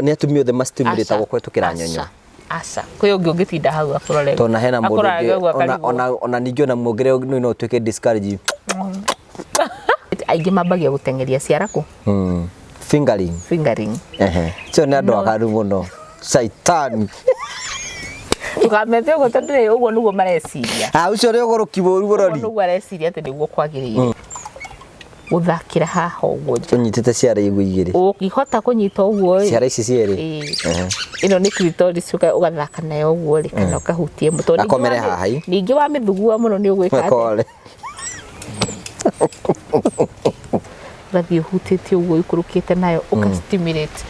Nĩ atumia othe mastimulĩtagwo kũhetũkĩra nyonyo? Aca, kwĩ ũngĩ ũngĩtinda hau akũrore. Tondũ hena mũndũ akũrore ũngĩ ũguo ona, akarigwo. ona ningĩ ona muongerere no ũtuĩke discourage. Aingĩ mambagia gũteng'eria ciara kũ? Fingering. Fingering. Ehe. Cio nĩ andũ aganu mũno. Shaitani. Ndũkamete ũguo tondũ rĩ, ũguo nĩguo mareciria. Ah, ũcio nĩ ũgũrũki mũru Ũguo mũrori. nĩguo areciria atĩ nĩguo kwagĩrĩire. Gũthakĩra haha ũguo nja. Ũnyitĩte ciara igu igĩrĩ. Ũngĩhota kũnyita ũguo ĩ. Ciara ici cierĩ. Ĩĩ. Ehe. Ĩno nĩ clitoris ũgathaka nayo ũguo rĩ, kana ũkahutia ĩmwe. Tondũ ningĩ Akomere haha ĩ. Ningĩ wamĩthugua mũno nĩ ũgwĩka atĩa? Makore. Ũgathiĩ ũhutĩtie ũguo ũikũrũkĩte nayo, ũka stimulate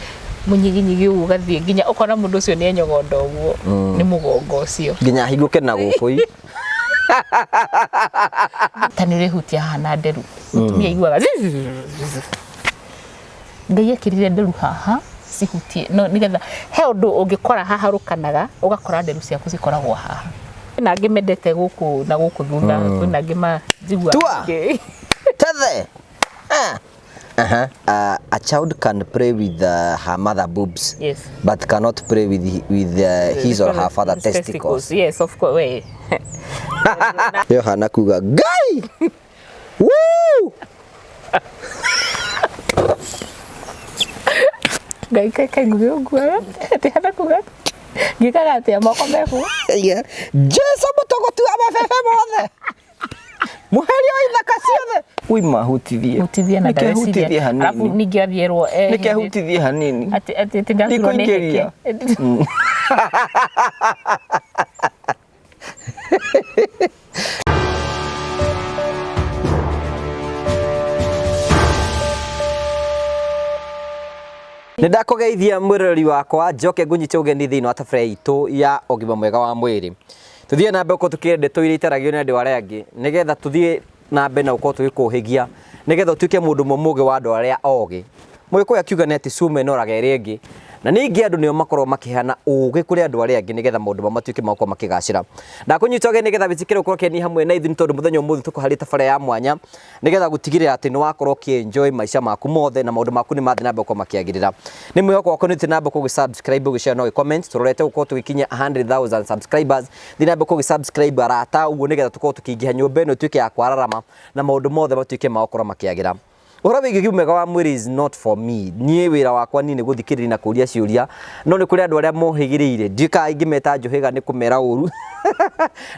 mũnyiginyigi ũguo ũgathiĩ nginya ũkona mũndũ ũcio nĩ enyogonda ũguo nĩ mũgongo ũcio. Nginya ahingũke na gũkũ ĩ. Ta nĩ ũrehutia haha na nderu. Mũtumia aiguaga Ngai ekĩrire nderu haha cihutie no nĩgetha he ũndũ ũngĩkora haha rũkanaga ũgakora nderu ciaku cikoragwo haha. Kwĩna angĩ mendete gũkũ na gũkũ thutha, kwĩna angĩ njiguaga Tua. Tethe. Ah. Uh-huh. A child can play with her mother boobs. Yes. But cannot play with his or her father testicles. Yes, of course. We. Yohana kuga Ngai. Woo! Ngai kai kai nguge ũguo atĩ hana kuga ngĩkaga atĩa moko meku. Yeah. Jesu mũtogotu wa mabebe mothe. Mũheria wa ithaka ciothe. Ui mahutithie. Hutithie na Nĩke ndareciria. hutithie Alafu hanini. ningĩ athiĩrwo Nĩke hutithie hanini. atĩ atĩ atĩ ndaturwo nĩ Ndikũingĩria. heke. Nĩ ndakũgeithia mwĩroreri wakwa njoke ngũnyite ũgeni thĩinĩ wa tabarĩra itũ ya ũgima mwega wa mwĩrĩ. Tũthiĩ na mbere gũkorwo tũkĩaria ndeto iria itaragio nĩ andũ arĩa angĩ nĩgetha tũthiĩ na mbere na gũkorwo tũgĩkũhĩgia nĩgetha ũtuĩke mũndũ ũmwe mũgĩ wa andũ arĩa ogĩ. Mũgĩkũyũ akiuga nĩ atĩ cuma ĩnoraga ĩrĩa ĩngĩ na ningĩ andũ nĩo makoragwo makĩheana ũgĩ kũrĩ andũ arĩa angĩ nĩgetha maũndũ mao matuĩke ma gũkorwo makĩgacĩra. Ndakũnyita ũgeni nĩgetha wĩtĩkĩre gũkorwo ũkĩania hamwe na ithuĩ nĩ tondũ mũthenya ũmũthĩ tũkũharĩria tabarĩra ya mwanya nĩgetha gũtigĩrĩra atĩ nĩ wakorwo ũkĩ-enjoy maica maku mothe na maũndũ maku nĩ mathiĩ na mbere gũkorwo makĩagĩrĩra. Nĩ mwĩhoko wakwa nĩ ũthiĩ na mbere gũkorwo ũgĩ-subscribe, ũgĩ-share na ũgĩ-comment. Tũrorete gũkorwo tũgĩkinyia 100,000 subscribers. Thiĩ na mbere gũkorwo ũgĩ-subscribe arata ũguo nĩgetha tũkorwo tũkĩingĩha nyũmba ĩno ĩtuĩke ya kwararama na maũndũ mothe matuĩke ma gũkorwo makĩagĩra. Ũhoro wĩgiĩ ũgima mwega wa mwĩrĩ is not for me. Niĩ wĩra wakwa niĩ nĩ gũthikĩrĩria na kũria ciũria no nĩ kũrĩ andũ arĩa mohĩgĩrĩire. Ndiũĩ kana ingĩmeta njũhĩga nĩ kũmera ũru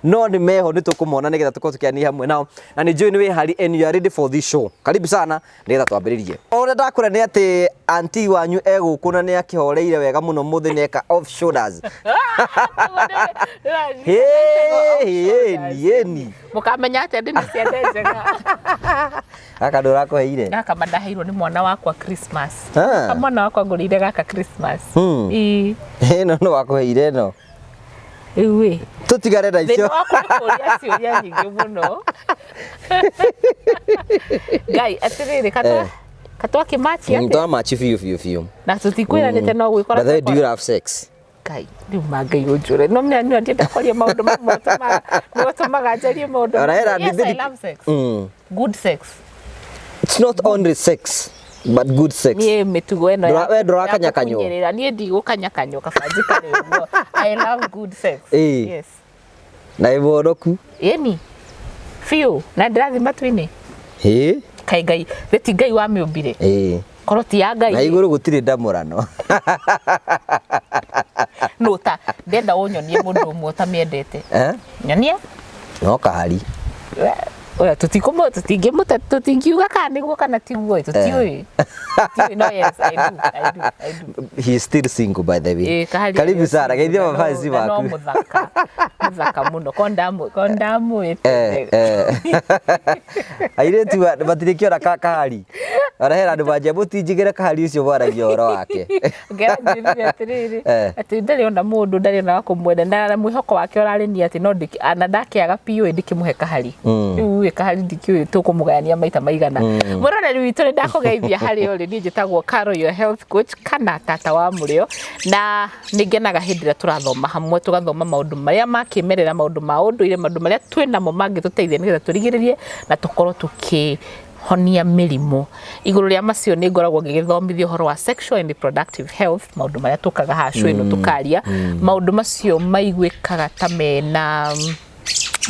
no nĩ meho nĩ tũkũmona nĩgetha tũkorwo tũkĩaranĩria hamwe nao na nĩ njũĩ nĩ wĩharĩirie and you are ready for this show. Karibu sana nĩgetha twambĩrĩrie. O ũrĩa ndakwĩra nĩ atĩ auntie wanyu e gũkũ na nĩ akĩhoreire wega mũno mũthĩ nĩ eka off shoulders. Hey, yeni. Mũkamenya atĩa ndĩ na ciande njega. Gaka ndũrakũheire? Gaka ma ndaheirwo nĩ mwana wakwa Christmas. Ah. Mwana wakwa ngũrĩire gaka Christmas. Ĩĩ. Ĩno nĩ wakũheire ĩno? Rĩu ĩ. Tũtigane na icio. Thĩna waku nĩ kũria ciũria nyingĩ mũno. Ngai atĩrĩrĩ katwa katwakĩmachi atĩa? Twamachi biũ biũ biũ. Na tũtikwĩranĩte no gwĩkora. By the way, do you have sex? Ngai rĩu ma Ngai ũnjũre. No menya nĩ ndienda kwaria maũndũ mamwe nĩwe ũtũmaga njarie maũndũ. Ona hena Yes, I love sex. Good sex. It's not only sex, but good sex. Niĩ mĩtugo ĩno ya We ndũrakanyakanywo? kũnyerera niĩ ndigũkanyakanywo kaba njikare ũguo. I love good sex. Ĩĩ. Yes. Na ĩ mũhonoku? Ĩni. Biũ. Na ndĩrathiĩ matu-inĩ. Ĩĩ. Kaĩ Ngai, thĩ ti Ngai wamĩũmbire. Ĩĩ. Korwo ti ya Ngai. Na igũrũ gũtirĩ ndamũrano. Nũ ta ndenda ũnyonie mũndũ ũmwe ũtamĩendete. Eh? Nyonia. No kahari. Oya tũtikũmũ tũtingĩmũte tũtingiuga kana nĩguo kana tiguo tũtiũĩ. Tũtiũĩ no yes I do I do I do. He is still single by the way. Ĩĩ kahari. Karibu sana geithia Na no- mafansi na no maku. mũthaka. Mũthaka mũno. Ko ndamũ ko ndamũĩte. Eh, eh. Airĩtu matirĩ kĩona ka kahari. Ona hena andũ manjia mũtinjigĩre kahari ũcio mwaragia ũhoro wake. Ngera njĩrire atĩrĩrĩ Eh. atĩ ndarĩ ona mũndũ ndarĩ ona wa kũmwenda na mwĩhoko wake ũrarĩ ni atĩ no na ndakĩaga biũ ndikĩmũhe kahari rĩu ĩ kahari ndikĩũĩ tũkũmũgayania maita maigana. Mwĩroreri witũ nĩ ndakũgeithia harĩa ũrĩ niĩ njĩtagwo Caro your health coach kana tata wa mũrĩo na nĩ ngenaga hĩndĩ ĩrĩa tũrathoma hamwe tũgathoma maũndũ marĩa ma kĩmerera maũndũ ma ũndũire maũndũ marĩa twĩnamo mangĩtũteithia nĩgetha tũrigĩrĩrie na tũkorwo tũkĩ Honia mĩrimũ. Igũrũ rĩa macio nĩ ngoragwo ngĩgĩthomithia ũhoro wa sexual and reproductive health, maũndũ marĩa tũkaga haha show ĩno tũkaria, maũndũ macio maiguĩkaga ta mena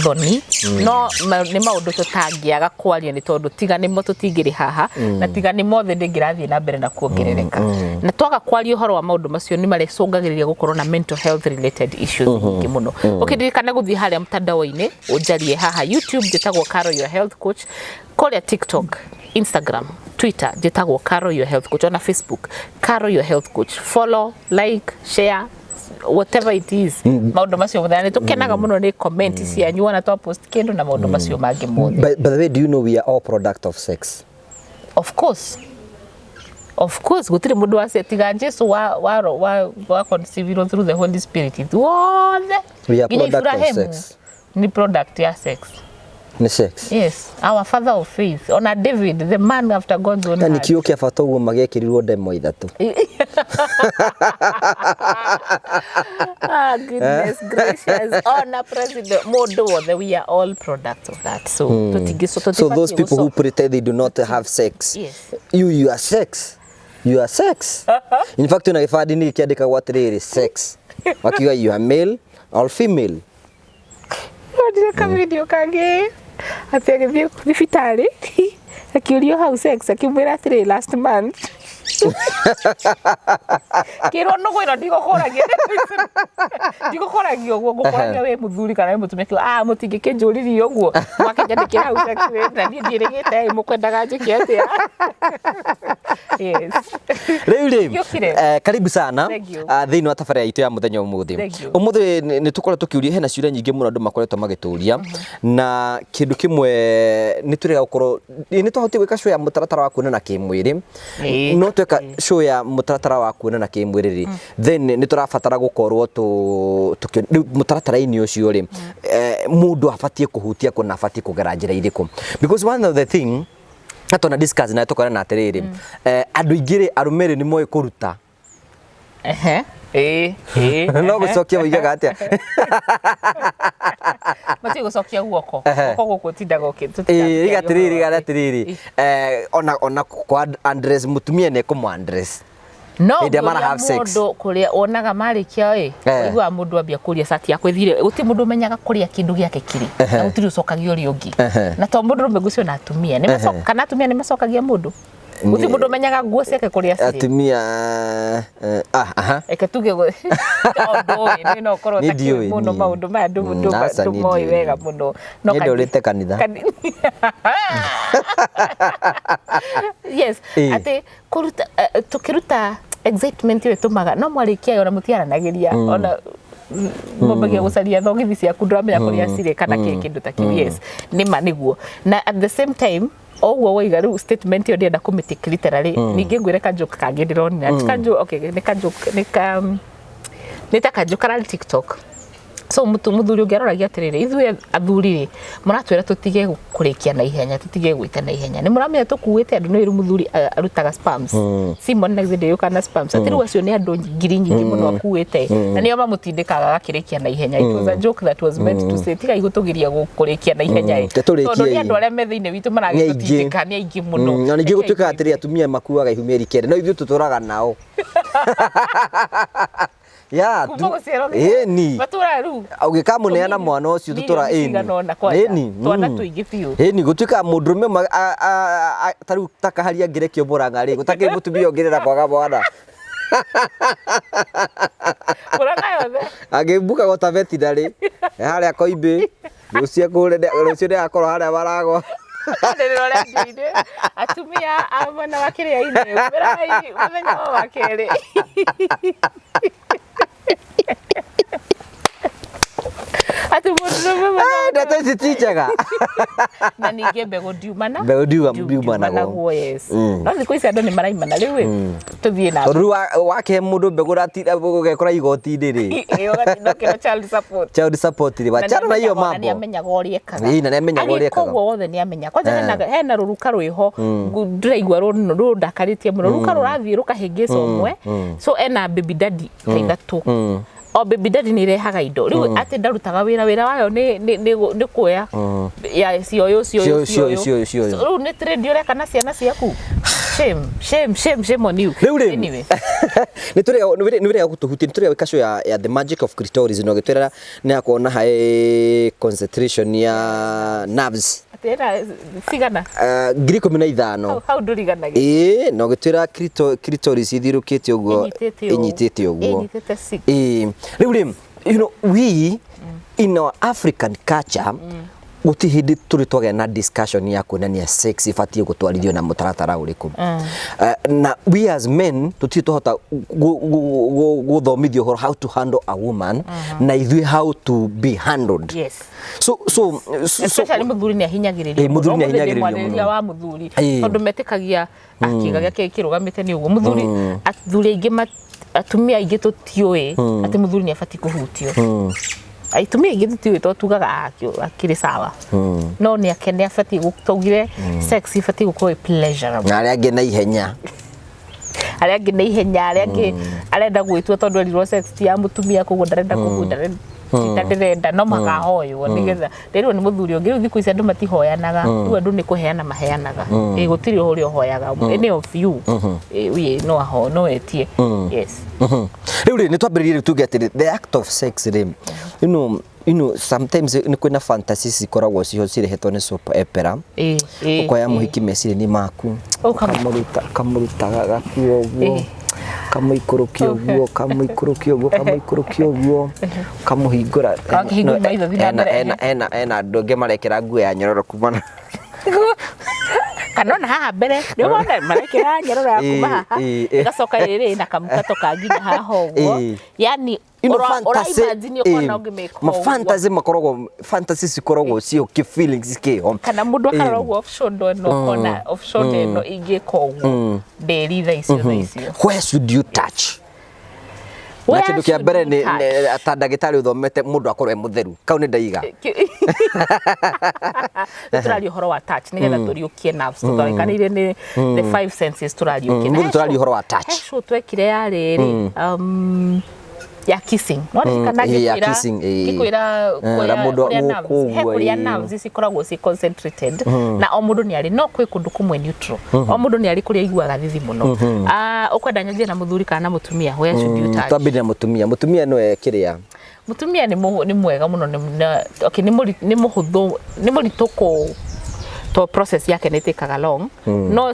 thoni, no nĩ maũndũ tũtangĩaga kwaria, nĩ tondũ tiga nĩmo tũtingĩrĩ haha, na tiga nĩ mothe ndĩngĩrathiĩ na mbere na kuongerereka. Na twaga kwaria ũhoro wa maũndũ macio, nĩ marĩcũngagĩrĩria gũkorwo na mental health related issues nyingĩ mũno. Ũkĩririkana gũthiĩ harĩa mtandao-inĩ ũnjarie haha YouTube, njĩtagwo Caro Your Health Coach, kũrĩa TikTok, Instagram, Twitter njĩtagwo Caro Your Health Coach, ona Facebook Caro Your Health Coach. Follow, like, share, whatever it is, maũndũ macio mothe. Na nĩ tũkenaga mũno nĩ comment cianyu ona twa post kĩndũ na maũndũ macio mangĩ mothe. By the way, do you know we are all product of sex? Of course, of course. Gũtirĩ mũndũ wa tiga Jesu wa conceive through the Holy Spirit, ithuothe We are nginya product of Ibrahimu sex. Nĩ product ya sex. Nĩ sex. Yes, our father of faith, ona David, the man after God's own Na heart. nĩkĩo kĩa bata ũguo magekĩrirwo ndemo ithatũ. Ah, goodness gracious. Ona president, mũndũ wothe, we are all products of that, so tũtingĩ So those people who pretend they do not have sex, Yes. you are sex, you are sex. In fact, ona gĩbandĩ-inĩ gĩkĩandĩkagwo atĩrĩrĩ, sex, wakiuga you are male or female. Ndire ka video kangĩ atĩ agĩthiĩ thibitarĩ akĩũrio hau sex, akĩmwĩra atĩrĩ, "Last month." Kĩrwo nũgũ ĩno, ndigũkũragia, ndigũkũragia ũguo, ngũkũragia wĩ mũthuri kana wĩ mũtumia. Akiuga, "Ah, mũtingĩkĩnjũririe ũguo, mwakĩnyandĩkĩra hau sex na niĩ ndiĩrĩgĩte ĩ, mũkwendaga njĩke atĩa?" Yes. Rĩu rĩ, Gĩũkire. Karibu sana. Thank you. Thĩinĩ wa tabarĩra itũ ya mũthenya ũmũthĩ. Thank you. Ũmũthĩ nĩ tũkoretwo tũkĩũria, hena ciũria nyingĩ mũno andũ makoretwo magĩtũria, na kĩndũ kĩmwe nĩ tũrega gũkorwo nĩ twahotire gwĩka show ya mũtaratara wa kuonana kĩmwĩrĩ. No tweka show ya mũtaratara wa kuonana kĩmwĩrĩ rĩ, then nĩ tũrabatara gũkorwo rĩu mũtaratara-inĩ ũcio rĩ, mũndũ abatiĩ kũhutia kũ na abatiĩ kũgera njĩra irĩkũ? Because one of the thing na twana discuss na tũkorana atĩrĩrĩ, andũ aingĩ rĩ, arũme rĩ, nĩ moĩ kũruta. Ehe. Ĩĩ, ĩĩ. No gũcokia moigaga atĩa? Matiĩ gũcokia guoko. Guoko gũkũ ũtindaga Ĩĩ, riga atĩrĩrĩ, riga atĩrĩrĩ, ona kwa undress, mũtumia nĩ ekũmũ undress no hĩndĩ ĩrĩa mara ngũria have sex. Mũndũ kũrĩa wonaga marĩkia ĩ, ũiguaga mũndũ ambia kũria cati yakwa ĩthire. Gũtirĩ mũndũ ũmenyaga kũrĩa kĩndũ gĩake kĩrĩ, na gũtirĩ ũcokagia ũrĩa ũngĩ. Na to mũndũ rũme, ngũcio na atumia nĩ kana atumia nĩ macokagia mũndũ. Gũtirĩ mũndũ ũmenyaga nguo ciake kũrĩa cirĩ. Atumia, aha. Reke tuge ndũĩ nĩ no ũkorwo Niĩ ũtakĩũĩ ndiũĩ, mũno niĩ. maũndũ maya Aca, niĩ ndũmoĩ ndiũĩ. wega mũno. No Niĩ ndũrĩte kanitha. Yes. Atĩ kũruta, tũkĩruta excitement ĩyo ĩtũmaga no mwarĩkia ona mũtiaranagĩria, ona mwambagia gũcaria thogithi ciaku, ndũramenya kũrĩa cirĩ kana kĩ kĩndũ ta kĩu. Yes, nĩ ma nĩguo. Na at the same time, o ũguo woiga rĩu statement ĩyo ndĩrenda kũmĩtake literally. Ningĩ ngwĩre kajoke kangĩ ndĩronire, ti kajoke, okay, nĩ kajoke, nĩ ka nĩ ta kajoke kararĩ TikTok. So mũthuri ũngĩ aroragia atĩrĩrĩ, ithuĩ athuri rĩ, mũratwĩra tũtige kũrĩkia na ihenya, tũtige gwĩta na ihenya, nĩ mũramenya tũkuĩte andũ. Nĩ rĩu mũthuri arutaga sperms, Simon na githĩ ndĩyũkaga na sperms, atĩ rĩu acio nĩ andũ ngiri nyingĩ mũno akuĩte, na nĩo mamũtindĩkaga agakĩrĩkia na ihenya. It was a joke that was meant to say, tigai gũtũgiria kũrĩkia na ihenya ĩ, Te tũrĩkie tondũ nĩ ĩ. andũ arĩa me thĩinĩ witũ Nĩ aingĩ. maragĩtũtindĩka nĩ aingĩ mũno. Na ningĩ Reke gũtuĩkaga ithuĩ- atĩrĩ, atumia makuaga ihu mĩeri 9, no ithuĩ tũtũraga nao ya Kuma gũciarwo nginya- ĩni. Matũraga rĩu Ũgĩkamũneana mwana ũcio tũtũra mirioni ĩni. cigana ũna kwanja. Ĩni. Twana tũingĩ biũ. Ĩni, gũtuĩkaga mũndũrũme ũmwe ta rĩu ta kahari angĩrekio Mũrang'a rĩ, gũtakĩrĩ mũtumia ũngĩrera kwaga mwana. Mũrang'a yothe. Angĩmbukagwo ta veterinary harĩa Koimbĩ, rũciũ rũciũ nĩagakorwo harĩa Maragwa. Rĩrĩa rendio-inĩ atumia a mwena wa kĩrĩa-inĩ, umĩrai mũthenya wa wakerĩ atĩ mũndũrũme mwena wa Ndeto ici ti njega. Na ningĩ mbegũ ndiumana. Mbegũ ndiumanagwo. Ndiumanagwo, yes. No thikũ ici andũ nĩ maraimana. Rĩu ĩ, tũthiĩ na Tondũ rĩu wakĩhe mũndũ mbegũ ũgekora igoti-inĩ rĩ. Ĩ, ũgatinda ũkĩrwo child support. Child support rĩ, wachana na hiyo Na nĩ mambo. amenyaga ũrĩa ekaga. Ĩ, na nĩ amenyaga ũrĩa Agĩka ekaga. ũguo wothe nĩ amenya. Kwanja hena rũruka rwĩho ndĩraigua rũndakarĩtie mũno, rũruka rũrathiĩ rũkahĩngĩca ũmwe. So ena baby daddy ta ithatũ. O baby daddy nĩ irehaga indo rĩu, atĩ ndarutaga wĩra, wĩra wayo nĩ kuoya ya cioyũ cioyũ. Cioyũ, cioyũ, cioyũ, cioyũ. So, rĩu nĩ trade ũreka na ciana ciaku. Shame, shame, shame, shame on you. Rĩu rĩ, Anyway. Nĩ tũrĩa gũtũhutia, nĩ tũrĩa kaco ya the magic of clitoris, na ũgĩtwĩra nĩ akorwo high concentration ya nerves. Atĩ ĩna cigana? 15,000. Hau ndũriganagĩra. Ĩĩ, na ũgĩtwĩra clitoris ithiũrũkĩte ũguo. Ĩnyitĩte ũũ. Ĩnyitĩte ũguo. Ĩnyitĩte six. Ĩĩ, rĩu rĩ, we in our African culture gũtirĩ hĩndĩ tũrĩ twagĩa na discussion ya kuonania sex ibatiĩ gũtwarithio na mũtaratara ũrĩkũ. Na we as men tũtirĩ twahota gũthomithio ũhoro how to handle a woman na ithuĩ how to be handled. So Especially mũthuri nĩ ahinyagĩrĩrio. Ĩĩ, mũthuri nĩ ahinyagĩrĩrio mwarĩrĩria mũno. Wa mũthuri, tondũ metĩkagia akĩga gĩake kĩrũgamĩte nĩ ũguo mũthuri. Athuri aingĩ atumia aingĩ tũtiũĩ atĩ mũthuri nĩ abatiĩ kũhutio. Atumia aingĩ tũtiũĩ, tondũ tugaga, "Ah, akĩrĩ sawa," no nĩ ake nĩ abatiĩ taugire sex ibatiĩ gũkorwo ĩ pleasurable. Na arĩa angĩ na ihenya. Arĩa angĩ na ihenya, arĩa angĩ arenda gwĩtua tondũ erirwo sex ti ya mũtumia, koguo ndarenda kũhu ndarenda ta ndĩrenda no makahoywo nĩgetha rĩrĩ nĩ mũthuri ũngĩ. Rĩu thikũ ici andũ matihoyanaga, rĩu andũ nĩ kũheana maheanaga. Ĩ, gũtirĩ ũrĩa ũhoyaga. Any of you, ĩ, ĩ, no aho no etie, yes. Rĩu rĩ, nĩ twambĩrĩrie rĩu tuge atĩrĩ, the act of sex rĩ, sometimes nĩ kwĩna fantasy cikoragwo ciho cirehetwo nĩ soap opera. Ĩ, ĩ, Ũkoya ĩ. mũhiki meciria-inĩ maku, Ũkamũruta. ũkamũruta, ũkamũruta gakuo ũguo, ũkamũikũrũkia ũguo, ũkamũikũrũkia ũguo, ũkamũikũrũkia ũguo, ũkamũhingũra. Akĩhingũra maitho, thiĩ na Ena mbere. ena ena ena andũ angĩ marekĩra nguo ya nyororo kuma Kana ona haha mbere nĩ wona marekĩra nyororo ya kuma haha, ĩgacoka ĩrĩ na kamukato ka nginya haha ũguo. Yani You know, fantasy, ũra-imagine ũkona ũngĩmĩka ma ũguo. Fantasy makoragwo, fantasy cikoragwo cio ki feelings kĩho. Kana mũndũ akarora ũguo off shoulder ĩno, ũkona off shoulder ĩno ingĩka ũguo ndĩri thaa icio thaa icio. Where should you touch? Na Where kĩndũ kĩa should mbere you nĩ touch? Ta ndagĩtarĩ ũthomete, mũndũ akorwo e mũtheru, kau nĩ ndaiga. Nĩ tũraria ũhoro wa touch nĩgetha tũriũkie nerves, tũtwarekanĩire nĩ the five senses tũrariũkia. Mũndũ tũraria ũhoro wa touch. He show twekire yarĩ rĩ, ya kissing, no ririkana Ya ngĩkwĩra kissing, ĩĩ. ngĩkwĩra Na mũndũ kũrĩa nerves he gũkũ kũrĩa ũguo, ĩĩ. nerves cikoragwo ci concentrated na o mũndũ nĩ arĩ, no kwĩ kũndũ kũmwe neutral, o mũndũ nĩ arĩ kũrĩa aiguaga thithi mũno. Ah, ũkwenda nyanjie na mũthuri kana na mũtumia? Where should you touch? Twambĩrĩria na mũtumia. Mũtumia nĩwe kĩrĩa. Mũtumia nĩ mwega mũno, okay, nĩ mũhũthũ, nĩ mũritũ kũ to process yake nĩ ĩtĩkaga long, no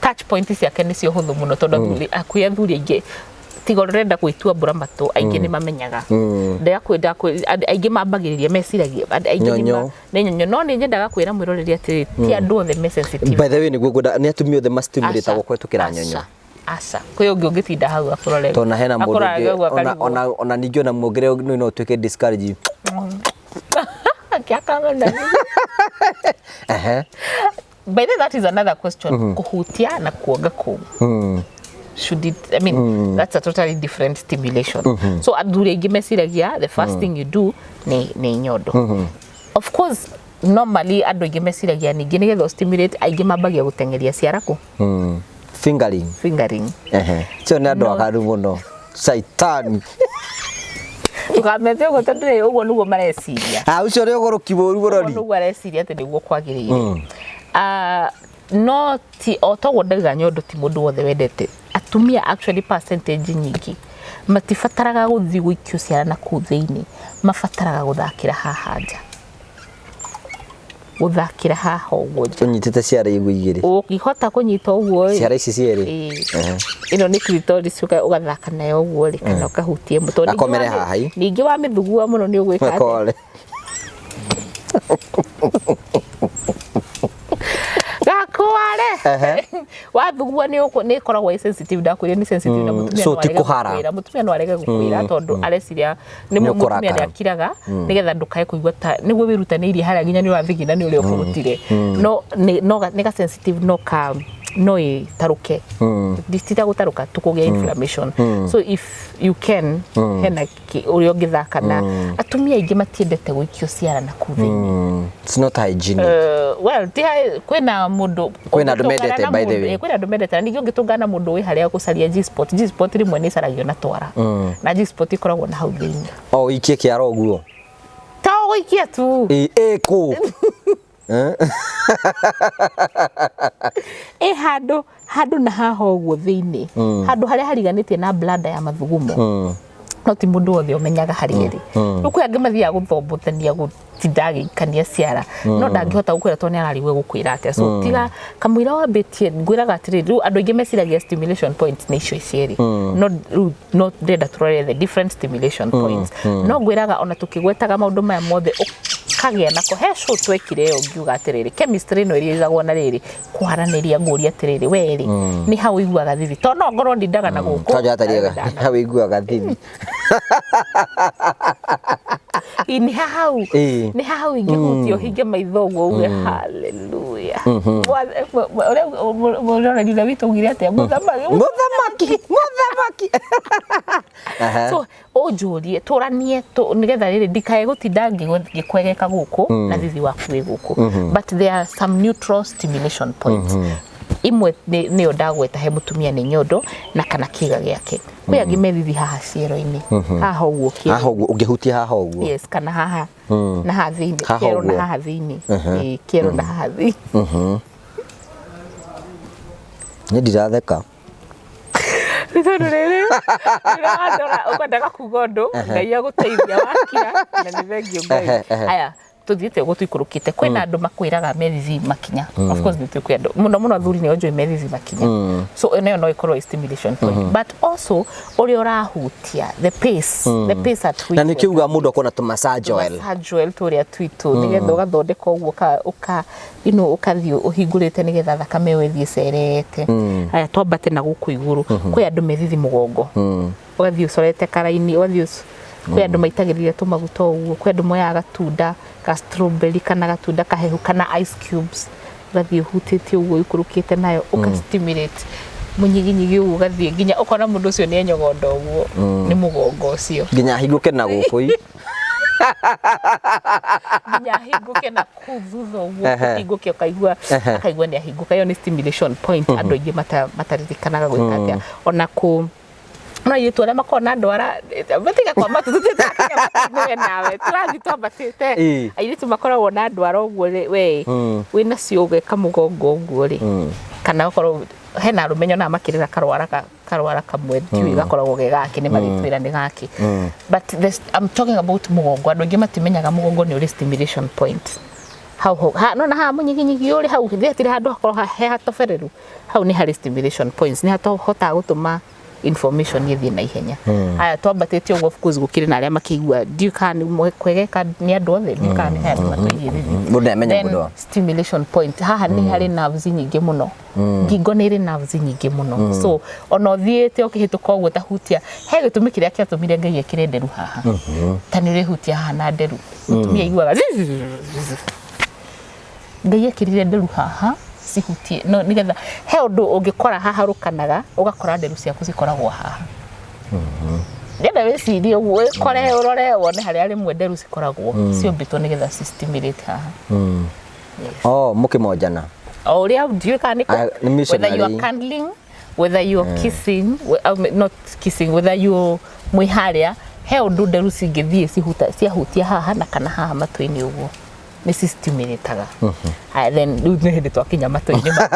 touch point ciake nĩcio hũthũ mũno, tondũ athuri hakuhĩ athuri aingĩ, tiga ũrenda gwĩtua mbura matũ, aingĩ nĩ mamenyaga ndakwenda aingĩ mambagĩrĩria meciragia aingĩ nĩ Nyonyo. Nĩ nyonyo, no nĩ nyendaga kwĩra mwĩroreri atĩrĩ, ti andũ othe me sensitive. By the way, nĩguo ngwenda, nĩ atumia othe mastimulate kũhetũkĩra nyonyo? Aca, kwĩ ũngĩ ũngĩtinda hau akũrore. Tondũ hena mũndũ Akũrore ũngĩ ũguo ona akarigwo. ona ningĩ ona muongerere no ũtuĩke discourage. Akĩakana. By the way, that is another question. Kuhutia na kuoga kũu. Should it, I mean, that's a totally different stimulation. So athuri aingĩ meciragia the first thing you do nĩ nyondo. Of course, normally andũ aingĩ meciragia ningĩ nĩgetha stimulate, aingĩ mambagia gũteng'eria ciara kũ? Fingering. Fingering. Cio nĩ andũ aganu mũno, caitani. Ndũkamete ũguo, tondũ rĩ, ũguo nĩguo mareciria. Ah, ũcio nĩ ũgũrũki mũru. Ũguo Mũrori. Nĩguo areciria atĩ nĩguo kwagĩrĩire. Ah, no ti o toguo ndauga, nyondo ti mũndũ wothe wendete. Atumia actually percentage nyingĩ matibataraga gũthiĩ gũikio ciara na kũu thĩinĩ, mabataraga gũthakĩra haha nja, gũthakĩra haha ũguo nja. Ũnyitĩte ciara igũ igĩrĩ. Ũngĩhota kũnyita ũguo ĩ, Ciara ici cierĩ. Ĩĩ. Ĩno nĩ clitoris, ũgathaka nayo ũguo rĩ, kana ũkahutie mũtwe. Ningĩ Gakomere haha, ĩ. Ningĩ wamĩthugua mũno nĩ ũgwĩka atĩa? Gakore. Gakware wathugua nĩ ĩkoragwo ĩ sensitive, ndakwĩrire nĩ sensitive, na mũtumia So no ti arege kũhara. gũkwĩra, mũtumia no arege gũkwĩra tondũ areciria nĩ Nĩ mũtumia ũkũrakara. nĩ akiraga nĩgetha ndũkae kũigua ta nĩguo wĩrutanĩirie harĩa nginya nĩ ũrathigina nĩ ũrĩa ũkũrutire, no nĩ ga sensitive, no ka No ĩtarũke, tita gũtarũka, tũkũgĩa inflammation. So if you can, hena ũrĩa ũngĩthaka na atumia aingĩ matiendete gũikio ciara na kũu thĩinĩ. It's not hygienic. Well, ti kwĩna mũndũ Kwĩna andũ ũngĩtũngana mendete, na by the mũndũ- way. Kwĩna andũ mendete, na ningĩ ũngĩtũngana na mũndũ wĩ harĩa gũcaria G-spot, G-spot rĩmwe nĩ ĩcaragio na twara, na G-spot ĩkoragwo na hau thĩinĩ. O ikie kĩara ũguo. Ta ũgũikia tu. Ĩ ĩ kũ? Ĩ handũ na haha ũguo thĩinĩ, handũ harĩa hariganĩtie na bladder ya mathugumo, no ti mũndũ wothe ũmenyaga harĩa ĩrĩ. Rĩu kwĩ angĩ mathiaga gũthombũthania, gũtinda agĩikania ciara, no ndangĩhota gũkwĩra tondũ nĩ ararigwo gũkwĩra atĩa. So tiga kamũira wambĩtie, ngwĩraga atĩrĩrĩ, rĩu andũ aingĩ meciragia stimulation points nĩ icio cierĩ, no rĩu no ndĩrenda tũrore the different stimulation points. No ngwĩraga ona tũkĩgwetaga maũndũ maya mothe, ũkagĩa nako he show twekire ĩyo, ngiuga atĩrĩrĩ, chemistry ĩno ĩrĩa ĩigagwo na rĩrĩ kwaranĩria, ngũria atĩrĩrĩ, we rĩ, nĩ hau ũiguaga thithi? Tondũ no ngorwo ndindaga na gũkũ. Tondũ nawe atariaga hau iguaga thithi. Ĩ, nĩ hau nĩ hau ingĩhutia ũhinge maitho ũguo uge haleluya. Ũrĩa mũroreri ũrĩa witũ augire atĩa? Mũthamaki. Mũthamaki, mũthamaki. Aha. So ũnjũrie tũranie nĩgetha rĩrĩ ndikae gũtinda ngĩkwegeka gũkũ na thithi waku wĩ gũkũ, but there are some neutral stimulation points. Imwe nĩyo ndagweta he mũtumia nĩ nyondo na kana kĩga gĩake. Kwĩ angĩ me thithi haha ciero-inĩ, haha ũguo kĩero. Haha ũguo, ũngĩhutia haha ũguo. Yes, kana haha na haha thĩinĩ. Haha Kĩero na ũguo. haha thĩinĩ. Ĩĩ, kĩero na haha thĩinĩ. Nĩ ndiratheka. Nĩ tondũ rĩrĩ ndĩrandora ũkwendaga kuga ũndũ, Ngai agũteithia wakira, na nĩ thengiũ Ngai. Ehe, ehe. Aya, tũthiĩte ũguo tũikũrũkĩte, kwĩna andũ makwĩraga methithi makinya. Of course nĩ twĩ andũ mũno mũno athuri nĩo njũĩ methithi makinya, so ĩno no ĩkorwo ĩ stimulation point, but also ũrĩa ũrahutia, the pace at which Na nĩ kĩuga mũndũ akona tũ massage oil. Massage oil tũrĩa twitũ, nĩgetha ũgathondeka ũguo ũka ũkathiĩ ũhingũrĩte nĩgetha thakame ĩyo ĩthiĩ ĩcerete. Aya, twambate na gũkũ igũrũ, kwĩ andũ methithi mũgongo, ũgathiĩ ũcorete karaini, ũgathiĩ kwĩ andũ maitagĩrĩria tũmaguta ũguo, kwĩ andũ moyaga gatunda ka strawberry kana gatunda kahehu kana ice cubes, ũgathiĩ ũhutĩtie ũguo ũikũrũkĩte nayo, ũka stimulate mũnyiginyigi ũguo, ũgathiĩ nginya ũkona mũndũ ũcio nĩ enyogonda ũguo nĩ mũgongo ũcio. Nginya hingũke na gũkũ i. Nginya ahingũke na kũu thutha ũguo. Ũhingũke ũkaigua, akaigua nĩ ahingũka. Ĩyo nĩ stimulation point andũ aingĩ mataririkanaga gwĩka atĩa. Ona kũ no airĩtu arĩa makoragwo na ndwara matiga kwa matu, tũtitakinya matu-inĩ, we nawe tũrathiĩ twambatĩte. Airĩtu makoragwo na ndwara ũguo rĩ, we wĩna cio ũgeka mũgongo ũguo rĩ, kana ũkorwo hena arũme nyonaga makĩrĩra karwara karwara kamwe, ndiũĩ gakoragwo ge gake, nĩ marĩtwĩra nĩ gake, but this, I'm talking about mũgongo. Andũ aingĩ matimenyaga mũgongo nĩ ũrĩ stimulation point hau hau ha, no na haha mũnyiginyigi ũrĩ hau thĩ hatirĩ handũ hakorwo he hatobereru, hau nĩ harĩ stimulation points, nĩ hatohotaga gũtũma information ĩthiĩ na ihenya. Aya, twambatĩte ũguo, of course gũkĩrĩ na arĩa makĩigua, ndiũĩ kana nĩ kwegeka nĩ andũ othe, ndiũĩ kana nĩ he andũ matoigire thithi. Mũndũ nĩamenya Then, mũndũ stimulation point haha nĩ harĩ nerves nyingĩ mũno. Ngingo nĩ ĩrĩ nerves nyingĩ mũno, so ona ũthiĩte ũkĩhĩtũka ũguo tahutia, he gĩtũmi kĩrĩa kĩatũmire Ngai ekĩre nderu haha. Ta nĩ ũrĩhutia haha na nderu, mũtumia aiguaga Ngai ekĩrire nderu haha cihutie, no nĩgetha he ũndũ ũngĩkora haha rũkanaga, ũgakora nderu ciaku cikoragwo haha. Ndĩrenda wĩcirie ũguo, wĩkore, ũrore wone harĩa rĩmwe nderu cikoragwo ciũmbĩtwo nĩgetha ci stimulate haha. Yes. Oh, mũkĩmonjana. O ũrĩa ndiũĩ kana nĩ Ah, nĩ whether you are missionary. cuddling, whether you are kissing, not kissing, whether you mwĩ harĩa, he ũndũ nderu cingĩthiĩ cihuta ciahutia haha na kana haha matũ-inĩ ũguo, nĩ ci stimulataga. Aya, then rĩu nĩ hĩndĩ twakinya matũ-inĩ maku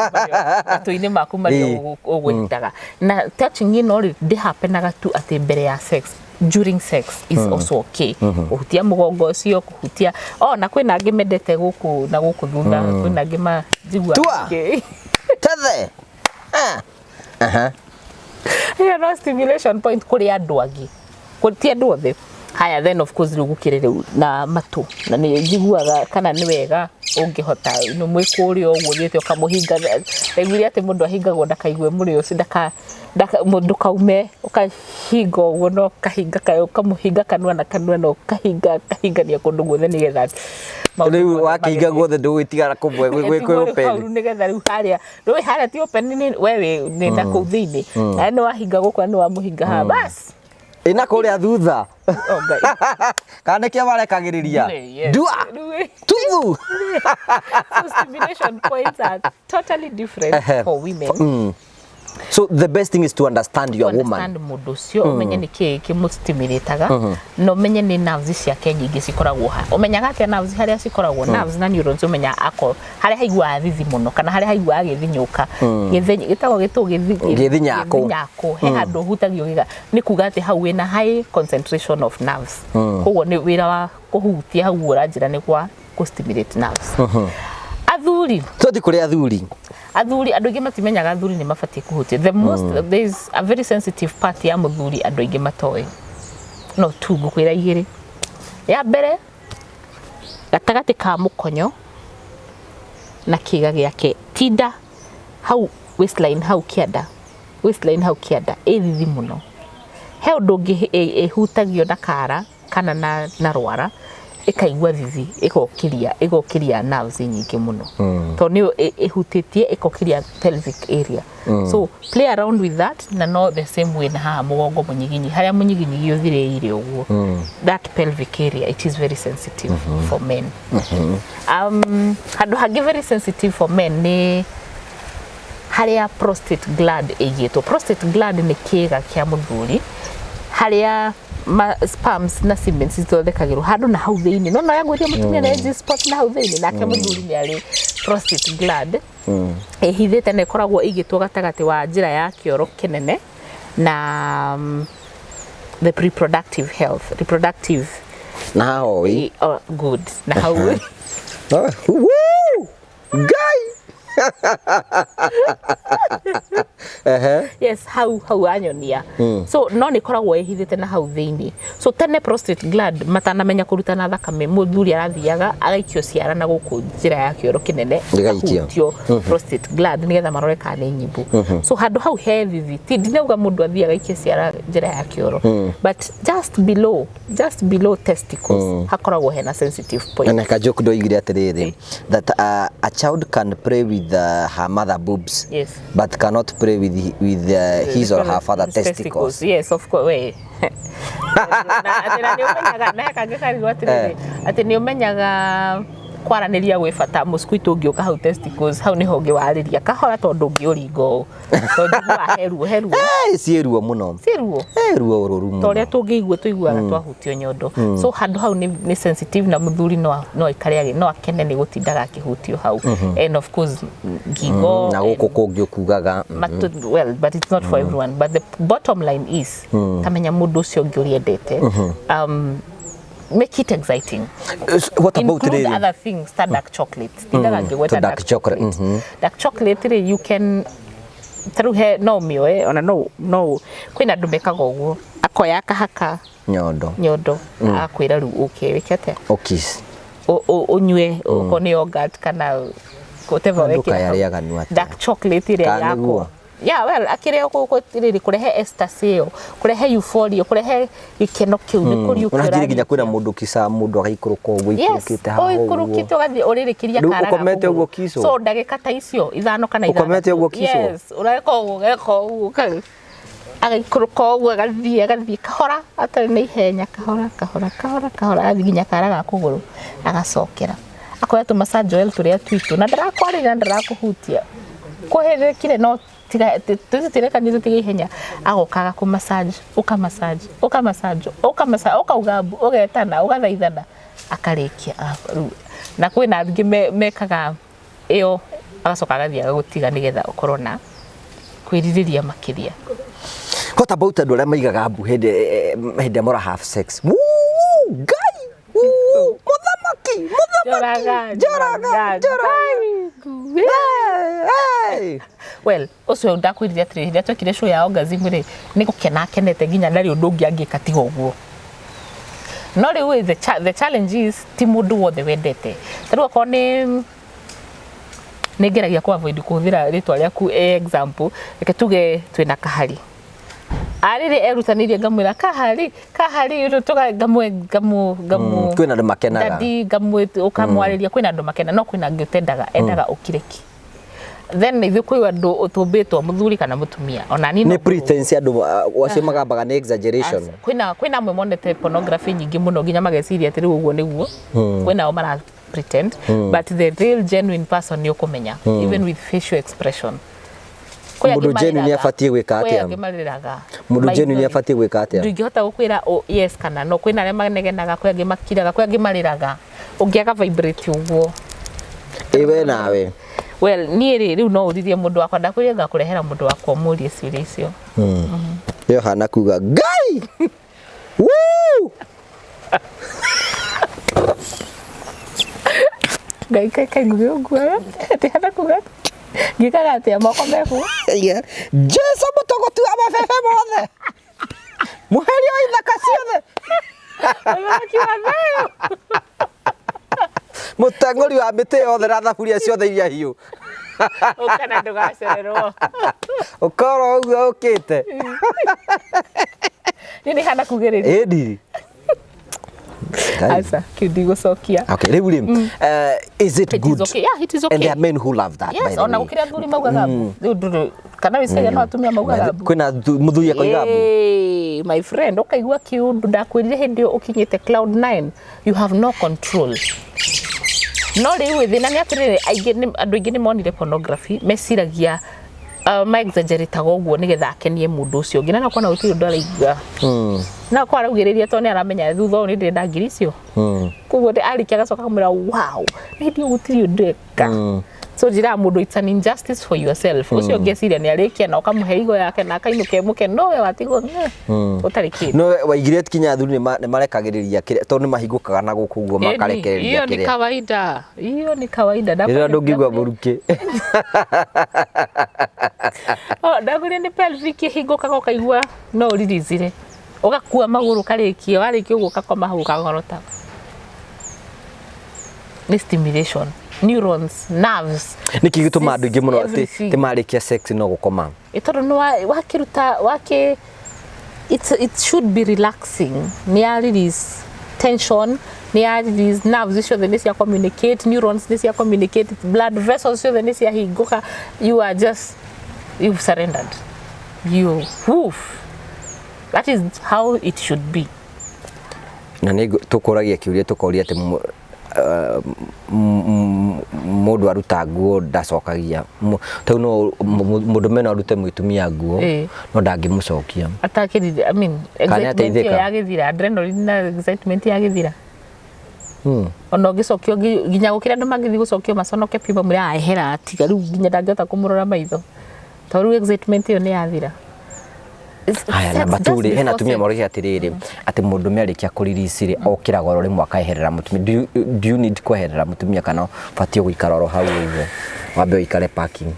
matũ-inĩ maku marĩa ũgwĩtaga na touching ĩno rĩ, ndĩhapenaga tu atĩ mbere ya sex. During sex is also okay, kũhutia mũgongo ũcio, kũhutia oh, na kwĩna angĩ mendete gũkũ na gũkũ thutha, kwĩna angĩ majiguaga Tua. Tethe. Ah. Aha. Ĩyo no stimulation point kũrĩ andũ angĩ, ti andũ othe. Haya, then of course rĩu gũkĩrĩ rĩu na matũ, na nĩ njiguaga kana nĩ wega ũngĩhota nĩ mwĩ kũrĩa ũguo ũthiĩte ũkamũhinga. Ndaiguire atĩ mũndũ ahingagwo ndakaigue mũrĩo ũcio, ndaka ndũkaume, ũkahinga ũguo no ũkahinga ũkamũhinga kanua na kanua na ũkahinga, akahingania kũndũ guothe nĩgetha Maũndũ Rĩu mothe wakĩhinga magĩthiĩ. guothe ndũgũgĩtigara kũmwe gwĩ Ĩtigwo kwĩ rĩu hau open. rĩu nĩgetha rĩu harĩa rĩu harĩa ti open nĩ we wĩ nĩ na kũu thĩinĩ na nĩ wahinga gũkũ na nĩ wamũhinga haha bas. Ĩna kũrĩa thutha. Oh, Ngai. Kana nĩkĩo marekagĩrĩria. Yes. Ndua. Rĩu- Tuthu. So stimulation points are totally different Ehe. for women. So the best thing is to understand your woman. Understand mũndũ ũcio, ũmenye nĩ kĩĩ kĩmũstimulataga na ũmenye nĩ nerves ciake nyingĩ cikoragwo ha. Ũmenyaga atĩa nerves harĩa cikoragwo? Nerves na neurons, ũmenyaga ako harĩa haiguaga thithi mũno kana harĩa haiguaga gĩthinyũka. Gĩtagwo gĩtũ Gĩthinyakũ. Gĩthinyakũ, he handũ ũhutagio gĩga nĩ kuga atĩ hau wĩna high concentration of nerves. Koguo nĩ wĩra wa kũhutia hau ũranjĩra nĩ gwa kũ-stimulate nerves. Athuri. Tũthiĩ kũrĩ athuri. Athuri, andũ aingĩ matimenyaga athuri nĩ mabatiĩ kũhutia the most. There is a very sensitive part ya mũthuri andũ aingĩ matoĩ, no tu ngũkwĩra igĩrĩ. Ya mbere, gatagatĩ ka mũkonyo na kĩga gĩake, tinda hau waistline, hau kĩanda, waistline hau kĩanda ĩ thithi mũno. He ũndũ ũngĩ ĩhutagio na kara kana na rwara, ĩkaigua thithi, ĩgokĩria nerves nyingĩ mũno tondũ nĩyo ĩhutĩtie, ĩkokĩria pelvic area. So play around with that. Na no the same way na haha mũgongo, mũnyiginyi, harĩa mũnyiginyigi ũthirĩire ũguo, that pelvic area, it is very sensitive for men. Handũ hangĩ very sensitive for men nĩ harĩa prostate gland ĩigĩtwo. Prostate gland nĩ kĩĩga kĩa mũthuri harĩa sperms na semen cithondekagĩrwo handũ na hau thĩinĩ. No yangwĩria mũtumia na G spot na hau thĩinĩ, nake mũthuri nĩ arĩ prostate gland ĩhithĩte na ĩkoragwo ĩigĩtwo gatagatĩ wa njĩra ya kĩoro kĩnene na the reproductive health, reproductive Na haha oi. Oh, good, na hau. Woo! Ngai. Ehe. Yes, hau anyonia. So no nĩ ĩkoragwo ĩhithĩte na hau thĩinĩ. So tene prostate gland matanamenya kũruta na thakame, mũthuri arathiaga agaikio ciara na gũkũ njĩra ya kĩoro kĩnene, Ĩgaikio. akahutio prostate gland nĩgetha marore kana nĩ nyimbu. So handũ hau he thithi, ti ndinauga mũndũ athiĩ agaikie ciara njĩra ya kĩoro, but just below testicles hakoragwo hena sensitive point. Na kajoke ndoigire atĩrĩrĩ, that a child can play with her mother boobs but cannot play with his or her father testicles. Yes, of course. We na atĩ na nĩ ũmenyaga na kangĩ karigwo atĩrĩrĩ, atĩ nĩ ũmenyaga kwaranĩria gwĩ bata. Mũsquito ũngĩũka hau testicles, hau nĩho ũngĩwarĩria kahora, tondũ ũngĩũringa ũũ, tondũ njiguaga he ruo, he ruo. Eh, ciĩ ruo mũno. Si ruo. Eh, ruo rũru Ta mũno. ũrĩa tũngĩigua, tũiguaga twahutio nyondo. So handũ hau nĩ sensitive na mũthuri no aikare no akene nĩ gũtindaga akĩhutio hau, and of course ngingo. Na gũkũ kũngĩ ũkugaga. Well, but it's not for everyone. But the bottom line is, tamenya mũndũ ũcio ũngĩ ũrĩa endete, make it exciting. What about Include rĩrĩ? other things ta dark chocolate. Tindaga ngĩgweta To dark chocolate. Dark chocolate rĩ, you can ta rĩu he no ũmĩoe ona no kwĩna andũ mekaga ũguo, akoya akahaka nyondo. Nyondo, agakwĩra rĩu ũke wĩke atĩa? Ũkiss. Ũnyue okorwo nĩ yogurt kana whatever Andũ wekĩra hau. kayarĩaga nũ atĩa? Dark chocolate ĩrĩa Kana yakwa. nĩguo? Yeah, well, akĩrĩa rĩrĩ kũrehe ecstasy ĩyo, kũrehe euphoria, kũrehe gĩkeno kĩu nĩ kũriũkia. Ũranjĩrĩ nginya kwĩna mũndũ kicaga mũndũ agaikũrũka ũguo, ikũrũkĩte haha ũguo. Ũikũrũkĩte ũgathiĩ ũrĩrĩkĩria Rĩu kara ga ũkomete kũgũrũ. ũguo kicwo? So ndagĩka ta icio 5 kana 6. Ũkomete ũguo kicwo? Yes, ũreka ũguo, ũgeka ũguo, agaikũrũka ũguo, agathiĩ kahora, atarĩ na ihenya, kahora kahora kahora kahora, agathiĩ nginya kara ga kũgũrũ, agacokera akoya tũ massage oil tũrĩa twitũ na ndarakwarĩria na ndarakũhutia kũhĩrĩkire, no tiga tũtirekanie, tũtige ihenya, agoka agakũ massage, ũka massage, ũka massage, ũka massage, ũkauga mbu, ũgetana, ũgathaithana, akarĩkia. Ah, rĩu na kwĩna angĩ mekaga ĩyo, agacoka agathiĩ agagũtiga nĩgetha ũkorwo na kwĩrirĩria makĩria. What about andũ arĩa maigaga mbu hĩndĩ ĩrĩa mũra have sex? Woo, Ngai! Woo, mũthamaki, mũthamaki! Njoraga. Njoraga, njoraga! Hey, hey! Well, ũcio ndakwĩrire atĩrĩrĩ, rĩrĩa twekire show ya orgasm rĩ, nĩ gũkena akenete nginya ndarĩ ũndũ ũngĩ angĩka tiga ũguo. No rĩu the challenge is ti mũndũ wothe wendete. Ta rĩu okorwo nĩ ngeragia kũ avoid kũhũthĩra rĩtwa rĩaku, example, reke tuge twĩna kahari. Arĩrĩ erutanĩirie ngamwĩra kahari kahari tũga ngamwe ngamu ngamu. Kwĩna andũ makenaga. Daddy ngamwe ũkamwarĩria, kwĩna andũ makena, no kwĩna angĩ ũtendaga, endaga ũkire ki. Then ithuĩ kwĩ andũ tũmbĩtwo mũthuri kana mũtumia ona niĩ no Nĩ pretense andũ acio magambaga nĩ exaggeration. Kwĩna amwe monete pornography nyingĩ mũno nginya mageciria atĩ rĩu ũguo nĩguo. Kwĩna ao mara pretend, but the real genuine person nĩ ũkũmenya even with facial expression. Kwĩ angĩ Mũndũ genuine marĩraga. abatiĩ gwĩka Kwĩ atĩa? angĩ marĩraga. Mũndũ genuine Maithori. abatiĩ gwĩka atĩa? Ndingĩhota gũkwĩra yes kana no. Kwĩna arĩa manegenaga, kwĩ angĩ makiraga, kwĩ angĩ marĩraga ũngĩaga vibrate ũguo. Ĩ we nawe? Well, niĩ rĩ, rĩu no ũririe mũndũ wakwa. Ndakwĩrire ngakũrehera mũndũ wakwa ũmũrie ciũria icio. Ĩyo hana kuga Ngai. Woo! Ngai kai kai ngugi ũguo atĩ hana kuga ngĩkaga atĩa moko meku. Yeah. Jesu mũtogotu wa mabebe mothe, mũheria wa ithaka ciothe. Mũthamaki wa thayũ. Mũteng'ũri wa mĩtĩ yothe na thaburia ciothe iria hiũ. Ũka na ndũgacererwo. Ũkorwo ũguo ũkĩte. Niĩ nĩ hana kugĩrĩria. Ĩ ndiri Ngai. Aca kĩu ndigũcokia. Okay, rĩu rĩ, is it It good? is okay. Yeah, it is okay. And there are men who love that, by Yes, the ona way. gũkĩrĩ athuri maugaga mbu. Rĩu ndũrĩ kana wĩciria no atumia maugaga mbu. Kwĩna mũthuri akoiga mbu. Ĩĩ, my friend, ũkaigua kĩũndũ ndakwĩrire hĩndĩ ĩyo ũkinyĩte cloud 9, you have no control. No rĩu thĩna nĩ atĩrĩrĩ, aingĩ andũ aingĩ nĩ monire pornography meciragia ma exaggerataga ũguo nĩgetha akenie mũndũ ũcio ũngĩ, na no kona gũtirĩ ũndũ araigua, no akorwo araugĩrĩria tondũ nĩ aramenya thutha ũyũ nĩ ndĩrenda ngiri icio. Koguo arĩkia agacoka akamwĩra, "Wow, nĩ hĩndĩ ĩyo gũtirĩ ũndũ eka." So njĩraga mũndũ, it's an injustice for yourself. Ũcio ũngĩ eciria nĩ arĩkia na ũkamũhe igo yake na akainũka e mũkenu, no we watigwo ũtarĩ kĩndũ. No waigire kinya athuri nĩ marekagĩrĩria kĩrĩa tondũ nĩ mahingũkaga na gũkũ ũguo makarekereria Hiyo ni kĩrĩa. kawaida, hiyo ni kawaida. Rĩrĩa ndũngĩigua mũrukĩ. Oh, ndakwĩrire nĩ pelvic ĩhingũkaga ũkaigua no ũririzire ũgakua magũrũ ũkarĩkia, warĩkia ũguo ũgakoma hau ũkang'orota. Nĩ stimulation, neurons, nerves. Nĩkĩ gĩtũmaga andũ aingĩ mũno atĩ Everything. ti marĩkia sex no gũkoma? Ĩ tondũ nĩ wakĩruta wakĩ it should be relaxing. Nĩ ya release tension, nĩ ya release nerves ciothe, nĩ cia communicate, neurons nĩ cia communicate, blood vessels ciothe nĩ ciahingũka. You are just, you've surrendered, you woof. That is how it should be. Na nĩ tũkũragia kĩũria, tũkoria atĩ mũndũ aruta nguo ndacokagia. Tau no mũndũ mena arute mũtumia nguo no ndangĩmũcokia. Atakĩrire, I mean, Kana excitement ĩyo ateithĩka. yagĩthira, adrenaline na excitement yagĩthira. Ona ũngĩcokio nginya gũkĩra andũ mangĩthiĩ gũcokio maconoke piũ mamwĩre ahera tiga rĩu nginya ndangĩhota kũmũrora maitho tondũ rĩu excitement ĩyo nĩ yathira. Haya, Sex namba just 2 rĩ, hena before atumia sex. moragia atĩrĩrĩ atĩ mũndũme arĩkia kũrelease rĩ okĩraga oro rĩmwe akaeherera mũtumia. Do you need kweherera mũtumia kana ũbatiĩ gũikara oro hau ũguo wambe ũikare parking?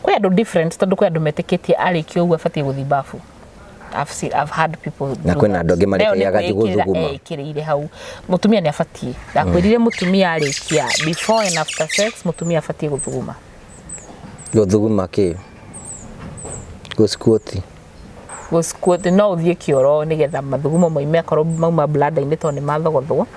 Kwĩ andũ different, tondũ kwĩ andũ metĩkĩtie arĩkia ũguo abatiĩ gũthiĩ bafu. I've had people Na do kwĩna that. andũ angĩ Nayo nĩ marĩkagia agathiĩ kwĩĩkĩrĩra gũthuguma. eĩkĩrĩire hau. Mũtumia nĩ abatiĩ, ndakwĩrire mũtumia arĩkia, before and after sex, mũtumia abatiĩ gũthuguma. Gũthuguma kĩ? Gũsquat? Gũsquat no ũthiĩ kĩoro nĩgetha mathugumo moime akorwo mauma bladder-inĩ tondũ nĩ mathogothwo.